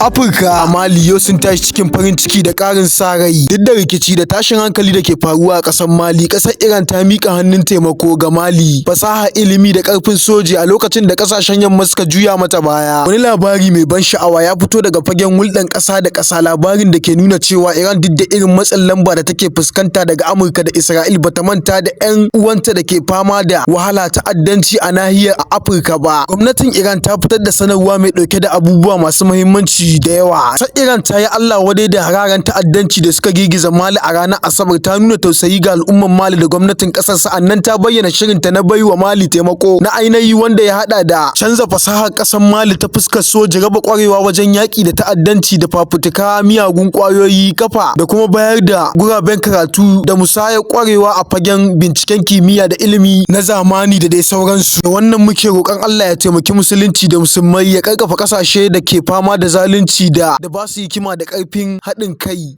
Afirka a Mali yau sun tashi cikin farin ciki da ƙarin sa rai. Duk da rikici da tashin hankali da ke faruwa a ƙasar Mali, ƙasar Iran ta miƙa hannun taimako ga Mali, fasaha, ilimi da ƙarfin soji a lokacin da ƙasashen Yamma suka juya mata baya. Wani labari mai ban sha'awa ya fito daga fagen hulɗar ƙasa da ƙasa, labarin da ke nuna cewa Iran, duk da irin matsin lamba da take fuskanta daga Amurka da Isra'il, ba ta manta da 'yan uwanta da ke fama da wahalar ta'addanci a nahiyar Afirka ba. Gwamnatin Iran ta fitar da sanarwa mai ɗauke da abubuwa masu muhimmanci da yawa. Ƙasar Iran ta yi Allah wadai da hare-haren ta'addanci da suka girgiza Mali a ranar Asabar, ta nuna tausayi ga al'ummar Mali da gwamnatin ƙasar, sa'annan ta bayyana shirinta na bai wa Mali taimako na ainihi, wanda ya haɗa da canza fasahar ƙasar Mali ta fuskar soji, raba ƙwarewa wajen yaƙi da ta'addanci da fafutuka miyagun ƙwayoyi, kafa da kuma bayar da guraben karatu da musayar ƙwarewa a fagen binciken kimiyya da ilimi na zamani, da dai sauransu. Da wannan muke roƙon Allah ya taimaki Musulunci da Musulmai, ya ƙarfafa ƙasashe da ke fama da zalunci, da ba su hikima da ƙarfin haɗin kai.